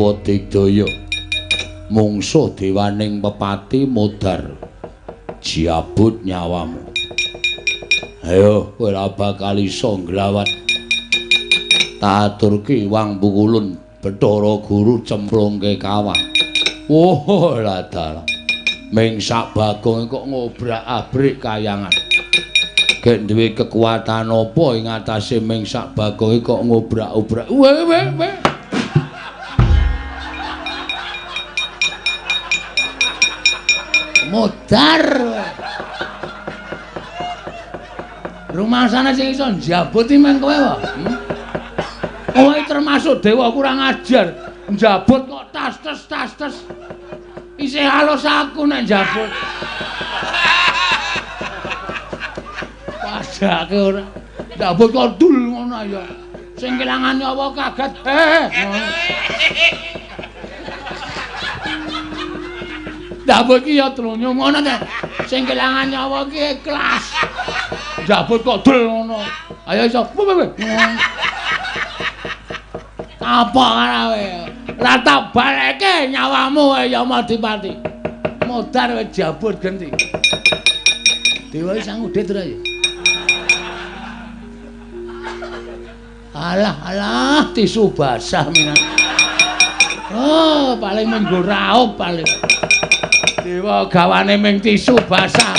Dewa Digdaya. Mungsuh dewaning pepati modar jabut nyawamu. Ayo kowe ora bakal iso nglawat. Tak aturke wang pukulun Bathara Guru cemplungke kawah. Oh lah dalah. Ming sak bagong kok ngobrak-abrik kayangan. Gek duwe kekuatan apa ing atase ming sak bagong kok ngobrak-obrak. We we we. Modar. Rumangsane sing iso njabut iki men kowe wae. Kowe termasuk dewa kurang ajar. Njabut kok tas-tes tas-tes. Isih halus aku nek njabut. Padake ora. Njabut kok dul ngono ya. Sing kelangan nyawa kaget. Njabut ki ya trunyo ngono ta. Sing kelangan nyawa ki ikhlas. Njabut kok dul ngono. Ayo iso. Apa karawe? Lah tak baleke nyawamu Yamadipati. Modar wis jabut genti. Dewa sang udit ora ya? Alah alah tisu basah minan. Oh, paling menggo raup paling. Dewa gawane ming tisu basah.